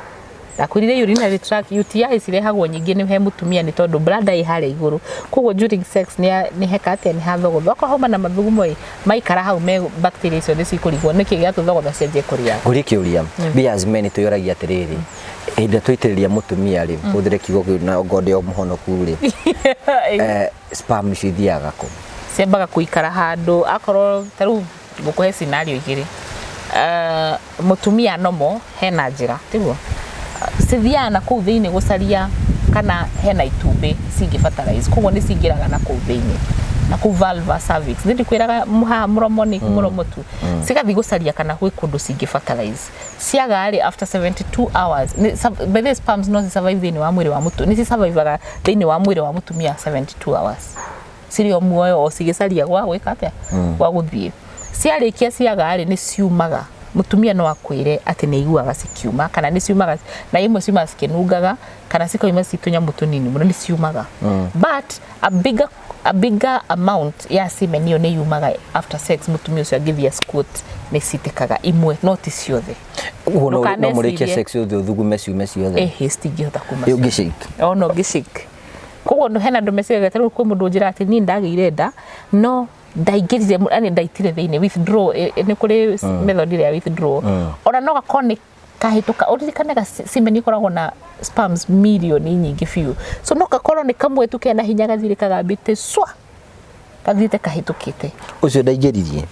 Ndakwĩrire urinary tract UTI cirehagwo nyingĩ nĩ he mũtumia nĩ tondũ bladder ĩ harĩa igũrũ, koguo during sex nĩ heka atĩa, nĩ hathogothwo. Akorwo hauma na mathugumo ĩ maikara hau me bacteria icio nĩ cikũrigwo nĩkĩ gĩatũthogotha cianjie kũrĩa. Ngũrie kĩũria, we as men twĩyoragia atĩrĩrĩ, hĩndĩ ĩrĩa twaitĩrĩria mũtumia rĩ, hũthĩre kiugo kĩu na ngondĩ o mũhonoku rĩ, sperm icio ithiaga kũ? Ciambaga kũikara handũ akorwo ta rĩu ngũkũhe scenario igĩrĩ. Mũtumia nomo hena njĩra tiguo cithiaga na kũu thĩinĩ gũcaria kana hena itumbĩ cingĩ fertilize, koguo nĩ cingĩraga na kũu thĩinĩ na kũu vulva, cervix, nĩ ndikwĩraga haha mũromo nĩ mũromo tu, cigathiĩ gũcaria kana gwĩ kũndũ cingĩ fertilize. Ciaga rĩ, after 72 hours by the way, sperms no ci survive thĩinĩ wa mwĩrĩ wa mũtu, nĩ cisurvivaga thĩinĩ wa mwĩrĩ wa mũtumia 72 hours cirĩ o muoyo o cigĩcaria gwa gwĩka atĩa, gwa gũthiĩ. Ciarĩkia ciaga rĩ, nĩ ciumaga. Mũtumia no akwĩre atĩ nĩ aiguaga cikiuma, kana nĩ ciumaga, na imwe ciumaga cikĩnungaga, kana cikoima ci tũnyamũ tũnini mũno, nĩ ciumaga. But a bigger amount ya semen ĩyo nĩ yumaga after sex. Mũtumia ũcio angĩthiĩ squirt, nĩ citĩkaga imwe, no ti ciothe. Ũguo no mũrĩkie Ndũkanecirie. sex ũthiĩ ũthugume ciume ciothe? Ĩhĩ, citingĩhota kuma. Ĩ ũngĩ-shake? Ona ũngĩ-shake. Koguo hena andũ meciragia, ta rĩu kwĩ mũndũ ũnjĩra atĩ niĩ ndagĩire nda no ndaingĩrire, yani ndaitire thĩinĩ, withdraw. Nĩ kũrĩ method ĩrĩa ya withdraw. Ona no gakorwo nĩ kahĩtũka. Ũririkane semen ĩkoragwo na sperms mirioni nyingĩ biũ, so no gakorwo nĩ kamwe tu kena hinya gathire kagambĩte cwa, kathiĩte kahĩtũkĩte. Ũcio ndaingĩririe.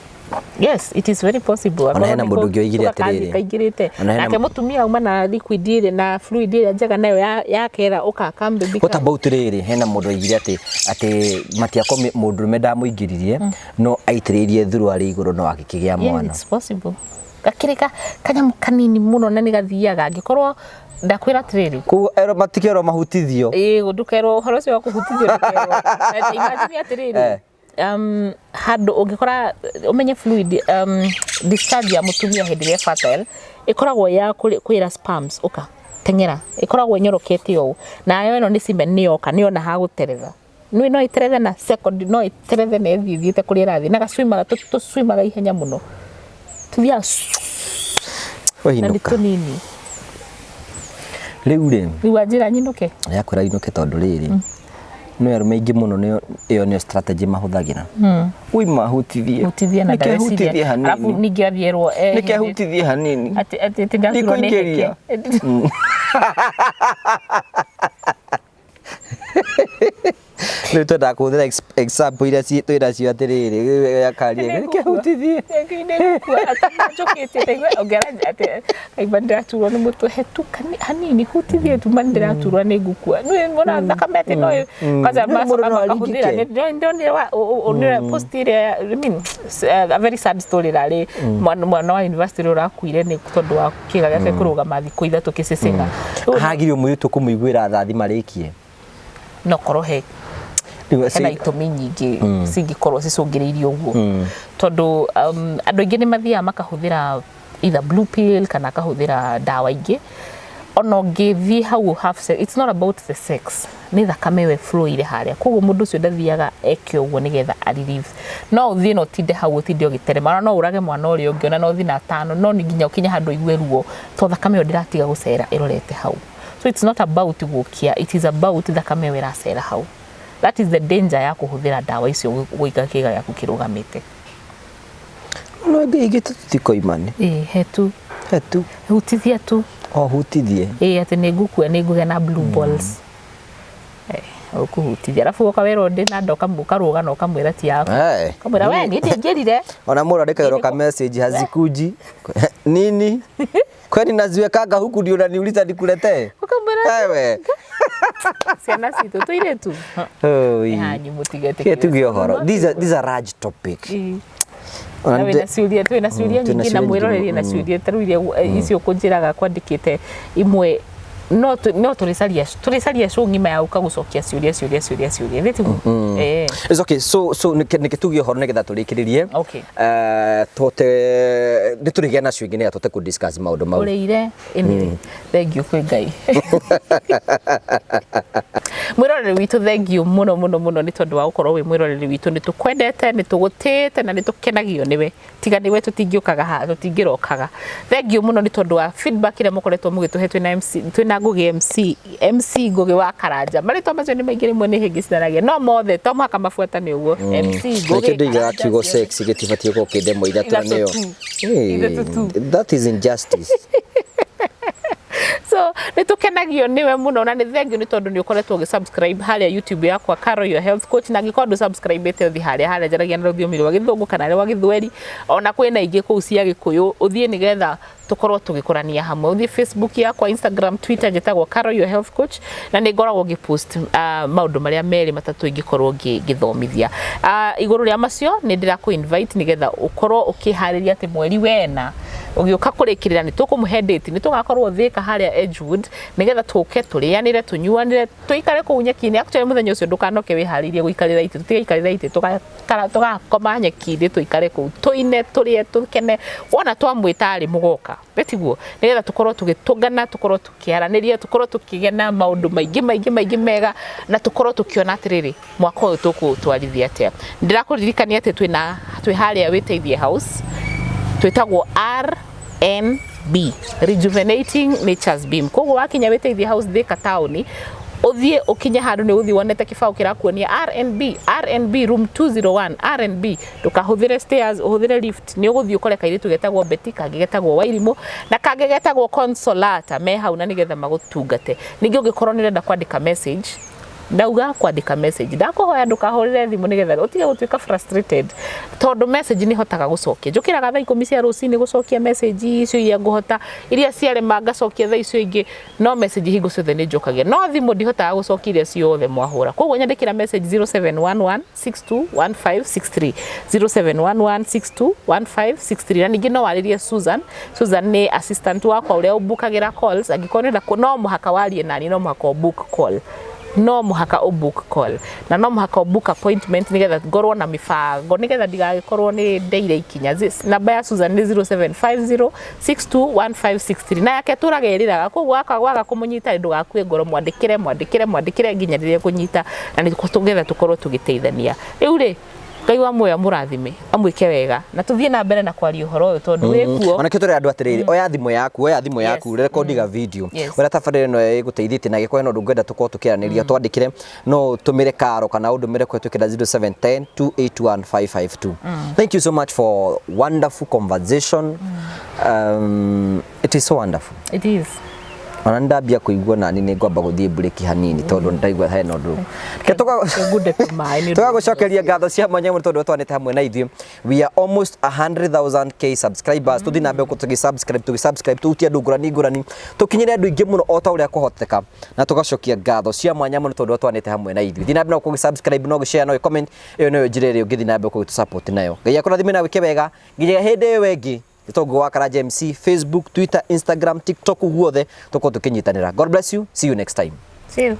Yes, it is very possible. Ona hena mũndũ ũngĩ oigire atĩrĩrĩ, Kaingĩrĩte. Ona hena Nake mũtumia auma na liquid ĩrĩa na fluid ĩrĩa njega, nayo yakera ũka come baby. What about rĩrĩ, hena mũndũ oigire atĩ matiakomi, mũndũrũme ndamũingĩririe no aitĩrĩirie thuruarĩ igũrũ no agĩkĩgĩa mwana? It's possible. Gakĩrĩ kanyamũ kanini mũno na nĩ gathiaga angĩkorwo ndakwĩra atĩrĩrĩ. Koguo ero matikerwo mahutithio? Ĩĩ, ndũkerwo ũhoro ũcio wa kũhutithio, ndũkerwo. Na imagine atĩrĩrĩ, handũ ũngĩkora ũmenye fluid discharge ya mũtumia hĩndĩ ĩrĩa fertile ĩkoragwo ya kwĩra sperms ũka teng'era, ĩkoragwo ĩnyorokete ũũ, nayo ĩno nĩ semen, nĩ yoka nĩ yona ha gũteretha. Nĩ no ĩterethe na second, no ĩterethe na ĩthiĩ ĩthiĩte kũrĩa ĩrathiĩ, na gacuimaga, tũcuimaga ihenya mũno, tũthiaga na nĩ Wainũka. Tũnini. Rĩu rĩ, Rĩu wanjĩra nyinũke. Yakwĩra inũke tondũ rĩrĩ, nĩ arũme aingĩ mũno ĩyo nĩyo strategy mahũthagĩra. Ui, mahutithie. Hutithie na Nĩke ndareciria. hutithie Alafu hanini. ningĩ athiĩrwo Nĩke hutithie hanini. Atĩ ndaturwo nĩ Ndikũingĩria. heke. Rĩu twendaga kũhũthĩra example iria twĩ nacio atĩrĩrĩ, yakarie nĩke hutithie. Njũkĩte ndaigua ongera atĩ kaimba ndĩraturwo nĩ mũtwe, hetu hanini, hutithie tu, ma ndĩraturwo nĩ ngukua nĩ mona thakame atĩ no kwanza Mũndũ macoka no makahũthĩra. aringĩke. Ndonire post ĩrĩa, I mean, a very sad story, rarĩ mwana wa university ũrĩa ũrakuire nĩ tondũ wa kĩga gĩake kũrũgama thikũ 3 kĩcĩcĩng'a. Hagire mũirĩtu kũmũiguĩra tha marĩkie. No korwo he Rĩu hena itũmi nyingĩ cingĩkorwo cicũngĩrĩirie ũguo, tondũ andũ aingĩ nĩ mathiaga makahũthĩra either blue pill kana akahũthĩra ndawa ingĩ. Ona ũngĩthiĩ hau have sex, it's not about the sex, nĩ thakame ĩyo ĩflow-ire harĩa. Koguo mũndũ ũcio ndathiaga eke ũguo nĩgetha a relieve. No ũthiĩ na ũtinde hau, ũtinde ũgĩterema, ona no ũrage mwana ũrĩa ũngĩ, ona no ũthiĩ na atano, no nĩ nginya ũkinye handũ ũigue ruo, to thakame ĩyo ndĩratiga gũcera ĩrorete hau. So it's not about gũkia, it is about thakame ĩyo ĩracera hau. That is the danger ya kũhũthĩra ndawa icio gũiga kĩga gĩaku kĩrũgamĩte. No ingĩ ingĩ tũtikoimane. Ĩĩ, hetu. Hetu. Hutithia tu. O hutithie. Ĩĩ, atĩ nĩ ngũkua, nĩ ngũgĩa na blue balls. Ũkũhutithia arabu ũka werwo ndĩ na nda, ũkarũga na ũkamwĩra ti yaku. Eh. Ũkamwĩra we niĩ ndingĩrire. Ona mũndũ andĩkagĩrwo ka message, hazikuji nini, kwani naziwekanga huku ndio unaniuliza nikuletee? Ũkamwĩra. Ewe. Ciana citũ tũirĩtu Oi. hanyu mũtigetĩkĩre. Kĩ tuge ũhoro, these are large topic. Ona Na wĩna ciũria, twĩna ciũria twĩna nyingĩ na ciũria nyingĩ mwĩroreri na ciũria ta rĩu iria icio ũkũnjĩraga kwandĩkĩte imwe, no tũrĩcaria show ng'ima ya gũka gũcokia ciũria, ciũria, ciũria, ciũria, nĩ tiguo? Eh. It's okay. So nĩke tuge ũhoro nĩgetha tũrĩkĩrĩrie. Okay. Tũhote nĩ tũrĩgĩa nacio ingĩ nĩgetha tũhote kũ discuss maũndũ mau. Ũrĩire. Anyway, thank you kwĩ Ngai. Mwĩroreri witũ, thank you mũno mũno mũno nĩ tondũ wa gũkorwo wĩ mwĩroreri witũ. Nĩ tũkwendete, nĩ tũgũtĩĩte na nĩ tũkenagio nĩwe. Tiga nĩwe tũtingĩũkaga haha, tũtingĩrokaga. Thank you mũno nĩ tondũ wa feedback ĩrĩa mũkoretwo mũgĩtũhe. Twĩna MC, twĩna Ngũgĩ MC, MC Ngũgĩ wa Karanja. Marĩtwa macio nĩ maingĩ, rĩmwe nĩ hĩngĩcithanagia, no mothe to mũhaka mabuatane ũguo. MC Ngũgĩ Nĩkĩo ndoigaga Karanja, kiugo ciothe. sex gĩtibatiĩ gũkorwo kĩ ndemwa ithatũ na Ithatũ nĩyo tu. Eh, Ithatũ tu. that is injustice. So nĩ tũkenagio nĩwe mũno na nĩ thank you nĩ tondũ nĩ ũkoretwo ũgĩ subscribe harĩa YouTube yakwa, Carol Your Health Coach. Na angĩkorwo ndũ subscribe ĩte, ũthiĩ harĩa njaragia na rũthiomi rwa Gĩthũngũ kana rwa Gĩthweri, ona kwĩna ingĩ kũu cia Gĩkũyũ, ũthiĩ nĩgetha tũkorwo tũgĩkũrania hamwe. Ũthiĩ Facebook yakwa, Instagram, Twitter, njĩtagwo Carol Your Health Coach, na nĩ ngoragwo ngĩpost maũndũ marĩa merĩ matatũ ingĩkorwo ngĩthomithia igũrũ rĩa macio. Nĩ ndĩrakũ invite nĩgetha ũkorwo ũkĩharĩria atĩ mweri wena Ũgĩũka kũrĩkĩrĩra nĩ tũkũmũhe date, nĩ tũgakorwo Thika harĩa Edgewood, nĩgetha tũke tũrĩanĩre, tũnyuanĩre, tũikare kũu nyeki-inĩ. Actually mũthenya ũcio ndũkanoke wĩharĩirie gũikarĩra itĩ, tũtigaikarĩra itĩ, tũgakoma nyeki-inĩ, tũikare kũu, tũine, tũrĩe, tũkene. Wona twamwĩta rĩ, mũgoka, tiguo? Nĩgetha tũkorwo tũgĩtũngana, tũkorwo tũkĩaranĩria, tũkorwo tũkĩgĩa na maũndũ maingĩ maingĩ maingĩ mega, na tũkorwo tũkĩona atĩrĩrĩ, mwaka ũyũ tũkũũtwarithia atĩa. Ndĩrakũririkania atĩ twĩna twĩ harĩa Wĩteithie House, twĩtagwo RNB, Rejuvenating Nature's Beam. Koguo wakinya Wĩteithie House Thika taũni, ũthiĩ ũkinye handũ nĩ ũgũthiĩ wonete kĩbaũ kĩrakuonia RNB, RNB room 201, RNB. Ndũkahũthĩre stairs, ũhũthĩre lift. Nĩ ũgũthiĩ ũkore kairĩtu getagwo Betty, kangĩ getagwo Wairimũ, na kangĩ getagwo Consolata me hau na nĩgetha magũtungate. Ningĩ ũngĩkorwo nĩ ũrenda kwandĩka message, ndauga kwandĩka message, ndakũhoya ndũkahũrĩre thimũ nĩgetha ũtige gũtuĩka frustrated, tondũ message nĩ hotaga gũcokia. Njũkĩraga thaa 10 cia rũcinĩ gũcokia message icio iria ngũhota, iria ciarema ngacokia thaa icio ingĩ, no message hingo ciothe nĩ njokagia, no thimũ ndihotaga gũcokia iria ciothe mwahũra. Koguo nyandĩkĩra message 0711 621563, 0711 621563. Na ningĩ no warĩrie Susan. Susan nĩ assistant wakwa ũrĩa ũbukagĩra calls. Angĩkorwo nĩũrenda, no mũhaka warie nani, no mũhaka ũbook call, no mũhaka ũbook call, na no mũhaka ũbook appointment, nĩgetha ngorwo na mĩbango, nĩgetha ndigagĩkorwo nĩ ndeire ikinya. Namba ya Susan nĩ 0750 621563, na yake tũraga ĩrĩraga. Koguo waga kũmũnyita, ndũgakue ngoro, mwandĩkĩre, mwandĩkĩre, mwandĩkĩre nginya rĩrĩa kũnyita, na nĩ tũgetha tũkorwo tũgĩteithania. Rĩu rĩ, Ngai wa muoyo amũrathime, amwĩke wega, na tũthiĩ na mbere na kwaria ũhoro ũyũ tondũ wĩkuo. Ona kĩo tũrera andũ atĩrĩrĩ, oya thimũ yaku, oya thimũ yaku, rekondiga video ũrĩa tabarĩra ĩno ĩgũteithĩtie, na angĩkorwo hena ũndũ ũngĩenda tũkorwo tũkĩaranĩria, twandĩkĩre, no ũtũmĩre karo kana ũndũmĩre kũhetũkĩra 0710 281 552. Thank you so much for wonderful conversation. It is so wonderful. It is. Ona nĩ ndambia kũigua nani nĩ ngwamba gũthiĩ break hanini, tondũ ndaigua hena ũndũ. Reke Ngunde tũmaĩ nĩ ũndũ. Tũgagũcokeria ngatho cia mwanya mũno tondũ twanĩte hamwe na ithuĩ. We are almost 100,000 k subscribers. Tũthiĩ na mbere tũgĩ subscribe, tũgĩ subscribe, tũhutie andũ ngũrani ngũrani, tũkinyĩre andũ aingĩ mũno o ta ũrĩa kũhoteka, na tũgacokia ngatho cia mwanya mũno tondũ twanĩte hamwe na ithuĩ. Thiĩ na mbere na kũgĩ subscribe, no gũshare, no comment. Ĩyo nĩyo njĩra ĩrĩa ũngĩthiĩ na mbere kũgĩtũ support nayo. Ngai akũrathime na wĩke wega nginya hĩndĩ ĩyo ĩngĩ. Gĩtongo wa Karanja MC, Facebook, Twitter, Instagram, TikTok, guothe tũkorwo tũkĩnyitanĩra. God bless you, see you next time. See you.